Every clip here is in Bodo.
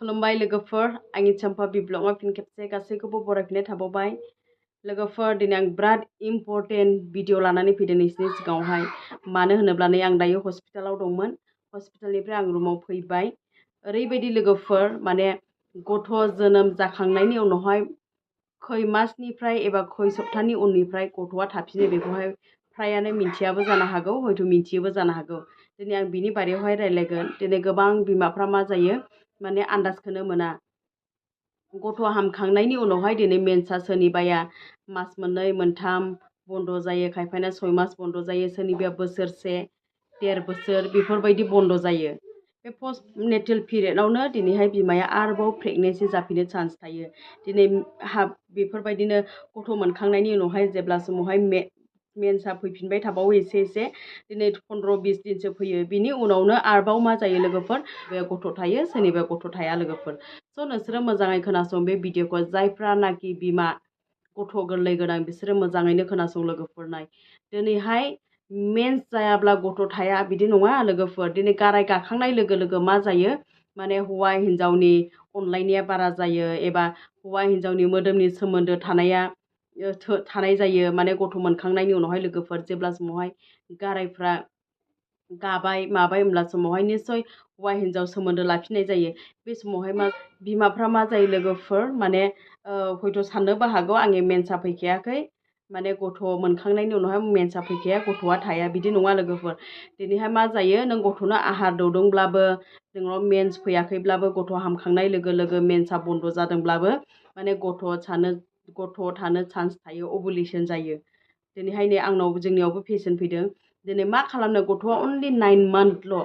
खुलुमबाय लोगोफोर आंनि चाम्पा ब्लगआव फिन खेबसे गासैखौबो बरायफिननाय थाबावबाय लोगोफोर दिनै आं बिराद इम्परटेन्ट भिडिअ लानानै फैदों नोंसिनि सिगाङावहाय मानो होनोब्ला नै आं दायो हस्पिटालाव दंमोन हस्पिटालनिफ्राय आं रुमाव फैबाय ओरैबायदि लोगोफोर माने गथ' जोनोम जाखांनायनि उनावहाय खै मासनिफ्राय एबा खै सप्तानि उननिफ्राय गथ'आ थाफिनो बेखौहाय फ्रायानो मिन्थियाबो जानो हागौ हयथ' मिन्थियोबो जानो हागौ दिनै आं बिनि बारैयावहाय रायलायगोन दिनै गोबां बिमाफ्रा मा जायो माने आन्दाजखौनो मोना गथ' हामखांनायनि उनावहाय दिनै मेन्सआ सोरनिबाया मास मोननै मोनथाम बन्द' जायो खायफाना 6 मास बन्द' जायो सोरनिबाया बोसोरसे 1.5 बोसोर बेफोरबायदि बन्द' जायो बे पस्ट नेटेल पिरियडआवनो दिनैहाय बिमाया आरोबाव प्रेगनेन्सि जाफिननो चान्स थायो दिनै बेफोरबायदिनो गथ' मोनखांनायनि उनावहाय जेब्ला समावहाय मेन्सआ फैफिनबाय थाबावो एसे एसे दिनै 15-20 दिनसो फैयो बिनि उनावनो आरोबाव मा जायो लोगोफोर बे गथ' थायो सोरनिबा गथ' थाया लोगोफोर स' नोंसोरो मोजाङै खोनासं बे भिडिअखौ जायफ्रानाखि बिमा गथ' गोरलै गोनां बिसोरो मोजाङैनो खोनासं लोगोफोर नाय दिनैहाय मेन्स जायाब्ला गथ' थाया बिदि नङा लोगोफोर दिनै गाराय गाखांनाय लोगो लोगो मा जायो माने हौवा हिन्जावनि अनलायनाया बारा जायो एबा हौवा हिन्जावनि मोदोमनि सोमोन्दो थानाय जायो माने गथ' मोनखांनायनि उनावहाय लोगोफोर जेब्ला समावहाय गारायफ्रा गाबाय माबाय होमब्ला समावहाय निस्सय हौवा हिन्जाव सोमोन्दो लाफिननाय जायो बे समावहाय बिमाफ्रा मा जायो लोगोफोर माने हयथ' साननोबो हागौ आंनि मेन्सआ फैखायाखै माने गथ' मोनखांनायनि उनावहाय मेन्सआ फैखाया गथ'आ थाया बिदि नङा लोगोफोर दिनैहाय मा जायो नों गथ'नो आहार दौदोंब्लाबो नोंनाव मेन्स फैयाखैब्लाबो गथ' हामखांनाय लोगो लोगो मेन्सआ बन्द' जादोंब्लाबो माने गथ' थानो चान्स थायो अभुलेसन जायो दिनैहाय नै आंनाव जोंनियावबो पेसेन्ट फैदों दिनै मा खालामनो गथ'आ अनलि 9 मान्थल'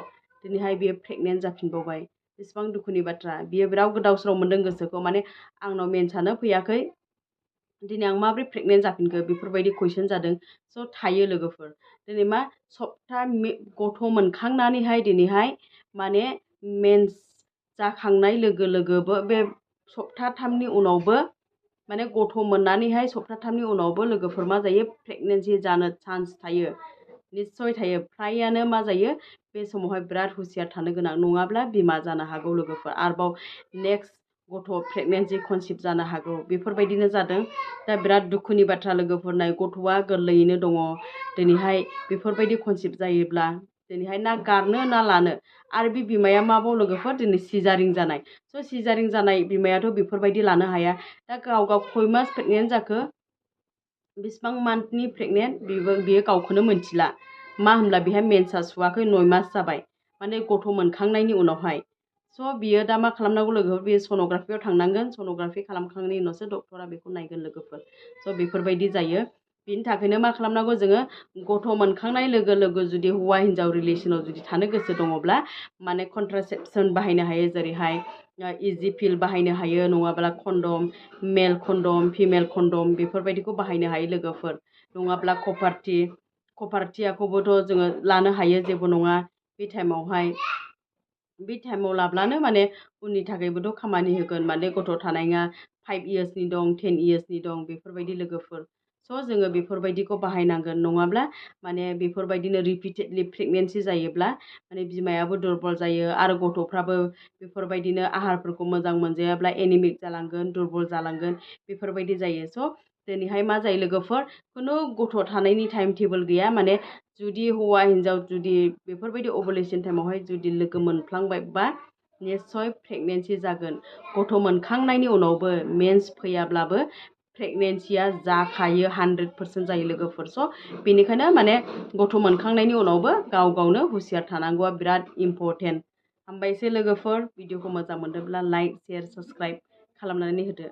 दिनैहाय बियो प्रेगनेन्ट जाफिनबावबाय बेसेबां दुखुनि बाथ्रा बियो बिराद गोदाव सोराव मोन्दों गोसोखौ माने आंनाव मेन्सआनो फैयाखै दिनै आं माबोरै प्रेगनेन्ट जाफिनखो बेफोरबायदि कुइसन जादों स' थायो लोगोफोर दिनै मा गथ' मोनखांनानैहाय दिनैहाय माने मेन्स जाखांनाय लोगो लोगोबो बे सप्ताथामनि उनावबो माने गथ' मोननानैहाय सप्ताथामनि उनावबो लोगोफोर मा जायो प्रेगनेन्सि जानो चान्स थायो निस्सय थायो फ्रायानो मा जायो बे समावहाय बिराद हुसियार थानो गोनां नङाब्ला बिमा जानो हागौ लोगोफोर आरोबाव नेक्स्ट गथ' प्रेगनेन्सि कनसिभ जानो हागौ बेफोरबायदिनो जादों दा बिराद दुखुनि बाथ्रा लोगोफोर नाय गथ'आ गोरलैयैनो दङ दिनैहाय बेफोरबायदि कनसिभ जायोब्ला दिनैहाय ना गारनो ना लानो आरो बे बिमाया माबाव लोगोफोर दिनै सिजारिं जानाय स' सिजारिं जानाय बिमायाथ' बेफोरबायदि लानो हाया दा गाव खय मास प्रेगनेन्ट जाखो बेसेबां मान्थनि प्रेगनेन्ट बियो गावखौनो मोनथिला मा होनब्ला बेहाय मेन्सआ सुवाखै 9 मास जाबाय माने गथ' मोनखांनायनि उनावहाय स' बियो दा मा खालामनांगौ लोगोफोर बियो सन'ग्राफियाव थांनांगोन सन'ग्राफि खालामखांनायनि उनावसो डक्टरा बेखौ नायगोन लोगोफोर स' बेफोरबायदि जायो बिनि थाखायनो मा खालामनांगौ जोङो गथ' मोनखांनाय लोगो लोगो जुदि हौवा हिन्जाव रिलेसनाव जुदि थानो गोसो दङब्ला माने कन्ट्रासेप्सन बाहायनो हायो जेरैहाय इजि पिल बाहायनो हायो नङाब्ला कन्डम मेल कन्डम फिमेल कन्डम बेफोरबायदिखौ बाहायनो हायो लोगोफोर नङाब्ला कपारटियाखौबोथ' जोङो लानो हायो जेबो नङा बे टाइमाव लाब्लानो माने उननि थाखायबोथ' खामानि होगोन माने गथ' थानाया 5 इयार्सनि दं 10 इयार्सनि दं बेफोरबायदि लोगोफोर स' जोङो बेफोरबायदिखौ बाहायनांगोन नङाब्ला माने बेफोरबायदिनो रिपिटेडलि प्रेगनेन्सि जायोब्ला माने बिमायाबो दुरबल जायो आरो गथ'फ्राबो बेफोरबायदिनो आहारफोरखौ मोजां मोनजायाब्ला एनिमिक जालांगोन दुरबल जालांगोन बेफोरबायदि जायो स' दिनैहाय मा जायो लोगोफोर खुनु गथ' थानायनि टाइम टेबोल गैया माने जुदि हौवा हिन्जाव जुदि बेफोरबायदि अभुलेसन टाइमावहाय जुदि लोगो मोनफ्लांबायबा निस्सय प्रेगनेन्सि जागोन गथ' मोनखांनायनि उनावबो मेन्स फैयाब्लाबो प्रेगनेन्सिया जाखायो 100% जायो लोगोफोर स' बेनिखायनो माने गथ' मोनखांनायनि उनावबो गावनो हुसियार थानांगौआ बिराद इम्परटेन्ट हामबायसै लोगोफोर भिडिअखौ मोजां मोनदोंब्ला लाइक शेयार साबस्क्राइब खालामनानै होदो